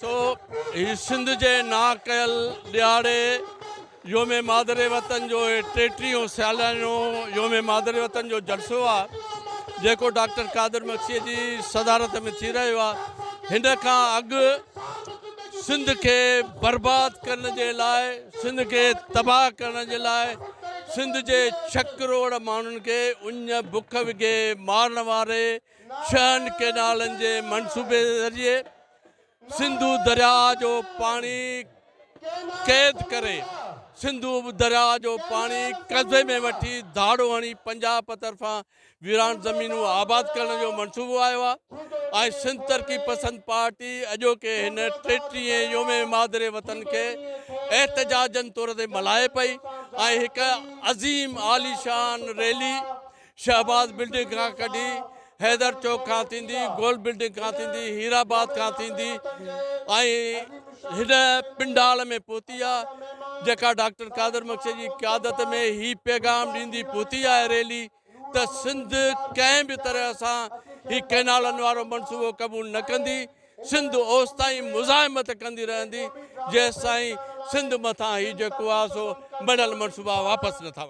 سو هي سنڌ جي نا ڪيل ڏهاڙي يوم مادر وطن جو هي ٽيٽيهون ساليانو يوم مادر وطن جو جلسو آ جيڪو ڊاڪٽر قادر مگسي جي صدارت ۾ ٿي رهيو آ. هن کان اڳ سنڌ کي برباد ڪرڻ جي لاء، سنڌ کي تباهه ڪرڻ جي لاء، سنڌ جي ڇهه ڪروڙ ماڻهن کي اڃ بک وگهي مارڻ واري ڇهن ڪينالن جي منصوبي ذريعي سنڌو درياء جو پاڻي قيد ڪري سنڌو درياء جو پاڻي قبضي ۾ وٺي ڌاڙو هڻي پنجاب طرفان ويران زمينون آباد ڪرڻ جو منصوبو آيو آهي ۽ سنڌ ترقي پسند پارٽي اڄوڪي هن ٽيٽيهين يوم مادر وطن کي احتجاجن طور تي ملهائي پئي ۽ هڪ عظيم عاليشان ريلي شهباز بلڊنگ کان ڪڍي حيدر چوڪ کان ٿيندي گول بلڊنگ کان ٿيندي هيرآباد کان ٿيندي ۽ هن پنڊال ۾ پهتي آ جيڪا ڊاڪٽر قادر مگسي جي قيادت ۾ هي پيغام ڏيندي پهتي آهي ريلي ته سنڌ ڪنهن به طرح سان هي ڪئنالن وارو منصوبو قبول نه ڪندي، سنڌ اوستائين مزاحمت ڪندي رهندي جيستائين سنڌ مٿان هي جيڪو آ سو مڙهيل منصوبا واپس نه ٿا.